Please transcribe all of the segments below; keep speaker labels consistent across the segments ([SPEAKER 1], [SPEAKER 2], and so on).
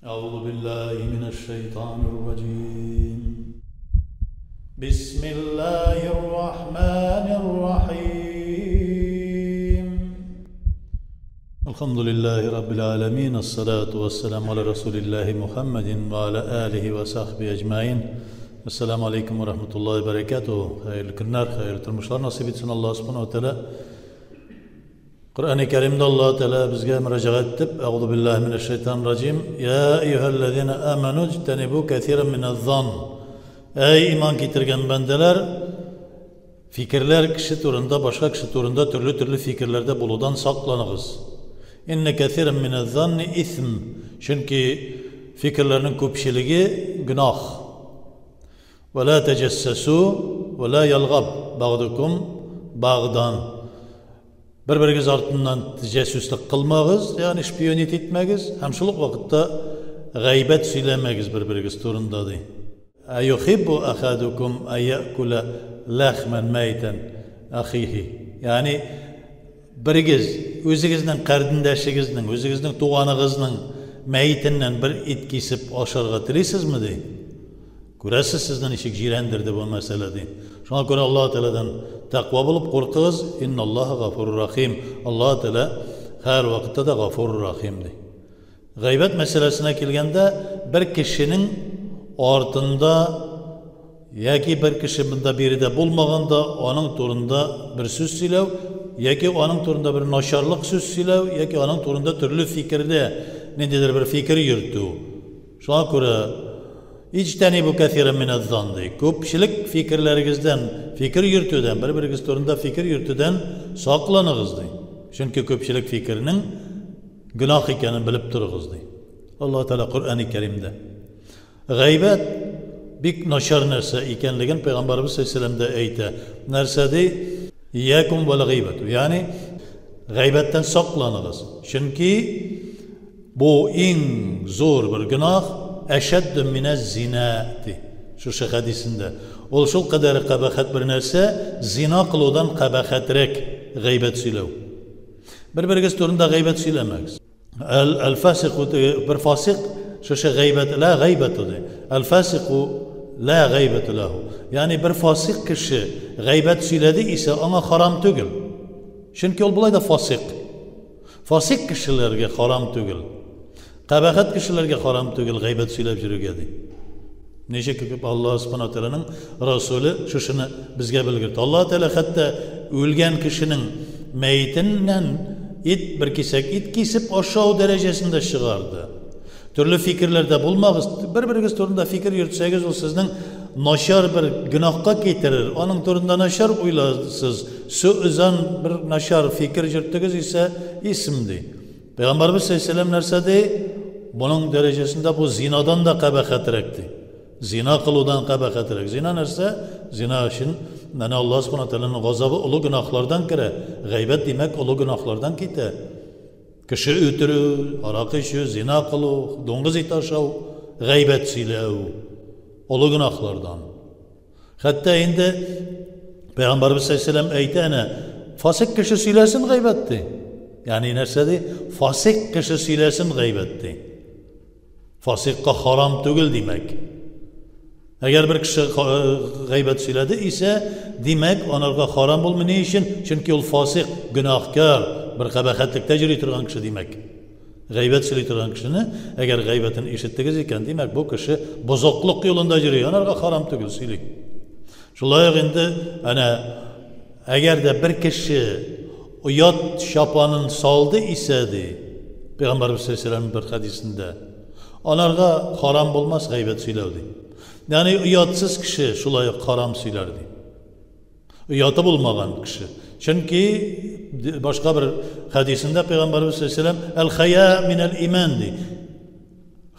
[SPEAKER 1] أعوذ بالله من الشيطان الرجيم بسم الله الرحمن الرحيم الحمد لله رب العالمين الصلاة والسلام على رسول الله محمد وعلى آله وصحبه أجمعين السلام عليكم ورحمة الله وبركاته Хәерле көннәр, хәерле тормышлар насыйп итсен Аллаһ Субхану ва Тәгалә. Коръәни Кәримдә Аллаһ Тәгалә безгә мөрәҗәгать итеп, Әгъузу биллаһи минәш шайтанир раҗим, Я әйюһәлләзина аману иҗтәнибу кәсиран минәз-зан. Әй иман китергән бәндәләр, фикерләр кеше турында, башка кеше турында төрле-төрле фикерләрдә булудан сакланыгыз. Инна кәсиран минәз-занни исм. Чөнки фикерләрнең күпчелеге гөнаһ. Вә ла тәҗәссәсү вә ла ялгаб багдукум багдан. Бер-берегез артыннан җәсүслек кылмагыз, ягъни шпионить итмәгез, һәм шул ук вакытта гайбәт сөйләмәгез бер-берегез турында, ди. Әюхиббу әхәдукум әйәкүлә ләхмән мәйтән әхихи. Ягъни берегез үзегезнең кардендәшегезнең, үзегезнең туганыгызның мәетеннән бер ит кисеп ашарга телисезме, ди. Күрәсез, сезне ничек җирәндерде бу мәсьәлә, ди. Шуңа күрә Аллаһ Тәгаләдән тәкъва булып куркыгыз, инналлаһа гафурур рахим. Аллаһ Тәгалә һәр вакытта да гафурур рахим, ди. Гайбәт мәсьәләсенә килгәндә, бер кешенең артында яки бер кеше монда биредә булмаганда аның турында бер сүз сөйләү, яки аның турында бер начарлык сүз сөйләү, яки аның турында төрле фикердә ниндидер бер фикер йөртү. Шуңа күрә Иҗтәнибу кәсиран минәз-зан ди. Күпчелек фикерләрегездән, фикер йөртүдән, бер-берегез турында фикер йөртүдән сакланыгыз ди. Чөнки күпчелек фикернең гөнаһ икәнен белеп торыгыз ди. Аллаһ Тәгалә Коръәни Кәримдә. Гайбәт бик начар нәрсә икәнлеген Пәйгамбәребез саллаллаһу алейһи вә әйтә. Нәрсә ди? Иякум вәл гайбәту. Ягъни гайбәттән сакланыгыз. Чөнки Бу иң зур бер гөнаһ, әшәддү минәз-зина, ди шушы хәдисендә. Ул шулкадәр кабахәт бер нәрсә, зина кылудан кабахәтрәк гайбәт сөйләү. Бер-берегез турында гайбәт сөйләмәгез. Әл-фасику, бер фасик шушы гайбәт, ла гайбәту ди. Әл-фасику ла гайбәту ләһу. Ягъни бер фасик кеше гайбәт сөйләде исә, аңа харам түгел. Чөнки ул болай да фасик. Фасик кешеләргә харам түгел. Кабахәт кешеләргә харам түгел гайбәт сөйләп йөрергә ди. Ничек күп Аллаһ Субхану Тәгаләнең Расуле шушыны безгә белгертте. Аллаһ Тәгалә хәтта үлгән кешенең мәетеннән ит бер кисәк ит кисеп ашау дәрәҗәсендә чыгарды. Төрле фикерләрдә булмагыз. Бер-берегез турында фикер йөртсәгез, ул сезнең начар бер гөнаһка китерер. Аның турында начар уйласыз, сөзан бер начар фикер йөрттегез исә, исм ди. Пәйгамбәрбез саллаллаһу нәрсә ди? Буның дәрәҗәсендә бу зинадан да кабахәтрәк ди. Зина кылудан кабахәтрәк. Зина нәрсә? Зина өчен менә Аллаһ субхана тәгаләнең газабы олы гөнаһлардан керә. Гайбәт димәк олы гөнаһлардан китә. Кеше үтерү, аракы эчү, зина кылу, дуңгыз ите ашау, гайбәт сөйләү олы гөнаһлардан. Хәтта инде Пәйгамбәрбез саллаллаһу әйтә әнә, фасик кеше сөйләсен гайбәт ди. Ягъни нәрсә ди? Фасик кеше сөйләсен гайбәт ди. Фасикка харам түгел димәк. Әгәр бер кеше гайбәт сөйләде исә, димәк, анарга харам булмый. Ни өчен? Чөнки ул фасик, гөнаһкар, бер кабахәтлектә йөри торган кеше димәк. Гайбәт сөйли торган кешене, әгәр гайбәтен ишеттегез икән, димәк, бу кеше бозыклык юлында йөри, анарга харам түгел сөйли. Шулай ук инде әнә әгәр дә бер кеше оят чапанын салды исә ди, Пәйгамбәрбез саллаллаһу бер хәдисендә, анарга харам булмас гайбәт сөйләү ди. Ягъни оятсыз кеше шулай ук харам сөйләр ди. Ояты булмаган кеше. Чөнки башка бер хәдисендә Пәйгамбәрбез саллаллаһу алейһи әл-хая минәл иман ди.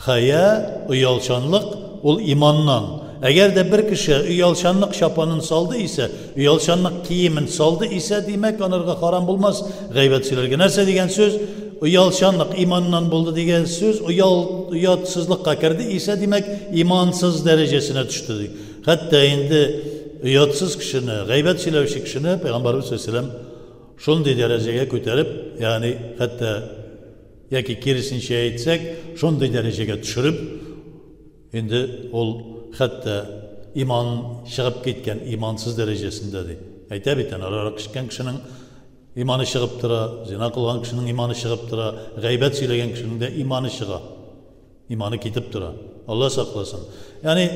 [SPEAKER 1] Хәя, оялчанлык, ул иманнан. Әгәр дә бер кеше оялчанлык чапанын салды исә, оялчанлык киемен салды исә, димәк, анарга харам булмас гайбәт сөйләргә. Нәрсә дигән сүз? Оялчанлык иманнан булды дигән сүз, оял, оятсызлыкка керде исә, димәк, имансыз дәрәҗәсенә төште ди. Хәтта инде оятсыз кешене, гайбәт сөйләүче кешене Пәйгамбәрбез саллаллаһу алейһи ва сәлләм шундый дәрәҗәгә күтәреп, ягъни хәтта Яки киресенчә әйтсәк, шундый дәрәҗәгә төшереп, инде ул хәтта иман чыгып киткән, имансыз дәрәҗәсендә ди. Әйтә бит, арак эчкән кешенең иманы чыгып тора, зина кылган кешенең иманы чыгып тора, гайбәт сөйләгән кешенең дә иманы чыга. Иманы китеп тора. Алла сакласын. Ягъни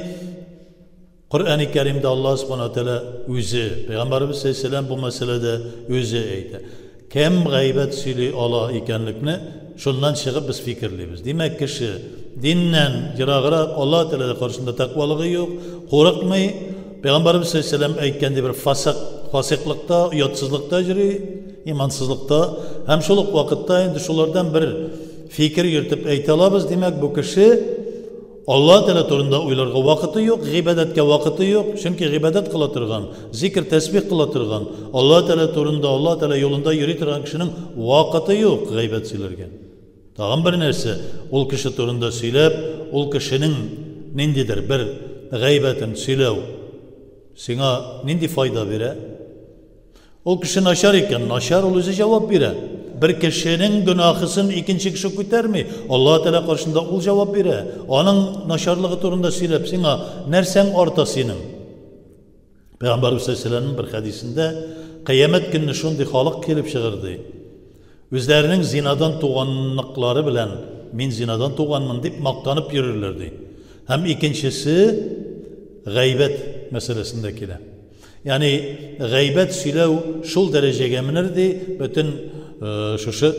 [SPEAKER 1] Коръәни Кәримдә Аллаһ Субхану Тәгалә үзе, Пәйгамбәребез саллаллаһу бу мәсьәләдә үзе әйтә. Кем гайбәт сөйли ала икәнлекне шуннан чыгып без фикерлибез. Димәк, кеше диннән ераграк, Аллаһ Тәгалә каршында тәкъвалыгы юк, курыкмый. Пәйгамбәребез саллаллаһу алейһи әйткән бер фасык, фасыклыкта, оятсызлыкта йөри, имансызлыкта һәм шул ук вакытта инде шулардан бер фикер йөртеп әйтә алабыз. Димәк, бу кеше Алла Тәгалә турында уйларга вакыты юк, гыйбадәткә вакыты юк, чөнки гыйбадәт кыла торган, зикр, тәсбих кыла торган, Алла Тәгалә турында, Алла Тәгалә юлында йөри торган кешенең вакыты юк гыйбадәт сөйләргә. Тагын бер нәрсә, ул кеше турында сөйләп, ул кешенең ниндидер бер гайбәтен сөйләү сиңа нинди файда бирә? Ул кеше начар икән, начар ул үзе җавап бирә. Бер кешенең гөнаһысын икенче кеше күтәрми. Аллаһ Тәгалә каршында ул җавап бирә. Аның начарлыгы турында сөйләп, сиңа нәрсәң арта синең? Пәйгамбәрбез саллаллаһу бер хәдисендә кыямәт көнне шундый халык килеп чыгыр ди. Үзләренең зинадан туганлыклары белән мин зинадан туганмын дип мактанып йөрерләр ди. Һәм икенчесе гайбәт мәсьәләсендә килә. Ягъни гайбәт сөйләү шул дәрәҗәгә менер ди, бөтен шушы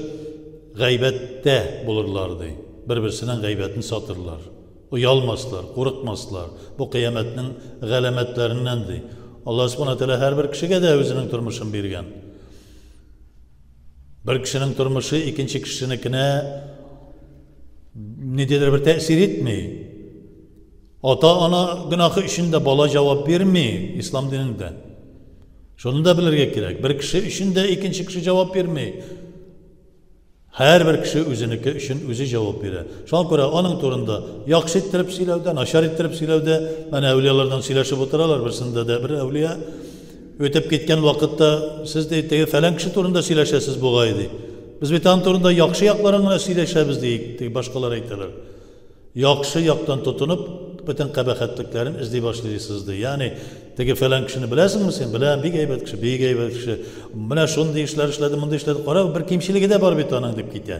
[SPEAKER 1] гайбәттә булырлар ди. Бер-берсенең гайбәтен сатырлар. Оялмаслар, курыкмаслар. Бу кыямәтнең галәмәтләреннән ди. Аллаһ Субхану тәгалә һәрбер кешегә дә үзенең тормышын биргән. Бер кешенең тормышы икенче кешенекенә ниндидер бер тәэсир итми. Ата-ана гөнаһы өчен дә бала җавап бирми ислам динендә. Шуны да белергә кирәк. Бер кеше өчен дә икенче кеше җавап бирми. Һәрбер кеше үзенеке өчен үзе җавап бирә. Шуңа күрә аның турында яхшы иттереп сөйләүдә, начар иттереп сөйләүдә, менә әүлиялардан сөйләшеп утыралар, берсендә дә бер әүлия үтеп киткән вакытта сез ди, теге фәлән кеше турында сөйләшәсез бугай ди. Без бит аның турында яхшы якларын гына сөйләшәбез ди, теге башкалар әйтәләр. Яхшы яктан тотынып, бөтен кабахәтлекләрен эзли башлыйсыз ди. Ягъни, теге фәлән кешене беләсеңме син? Беләм, бик әйбәт кеше, бик әйбәт кеше. Менә шундый эшләр эшләде, мондый эшләде. Кара, бер кимчелеге дә бар бит аның дип китә.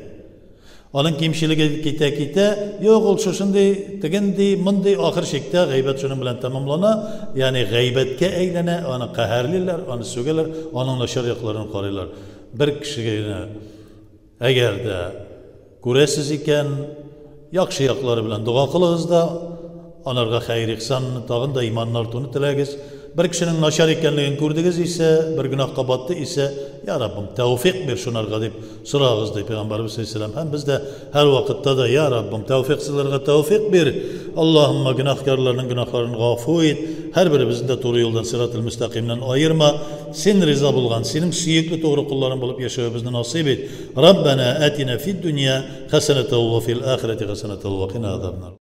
[SPEAKER 1] Аның кимчелеге китә-китә, юк, ул шушындый, тегендей, мондый, ахыр чиктә гайбәт шуның белән тәмамлана. Ягъни гайбәткә әйләнә, аны каһәрлиләр, аны сүгәләр, аның начар якларын карыйлар. Бер кешегә генә әгәр дә күрәсез икән, яхшы яклары белән дога кылыгыз да, анарга хәер ихсанны, тагын да иманны артуны теләгез. Бер кешенең начар икәнлеген күрдегез исә, бер гөнаһка батты исә, я Раббым, тәүфик бир шунарга дип сорагыз ди Пәйгамбәрбез саллаллаһу алейһи. Һәм без дә һәр вакытта да я Раббым, тәүфиксызларга тәүфик бир. Аллаһумма гөнаһкарларның гөнаһларын гафу ит. Һәр беребезне дә туры юлдан сиратул мөстәкыймнән аерма. Син риза булган, синең сөекле тугры кулларың булып яшәвебезне насыйп ит. Раббана атина фид дөнья хәсәнәтән ва фил ахирәти хәсәнәтән ва кина азабнар.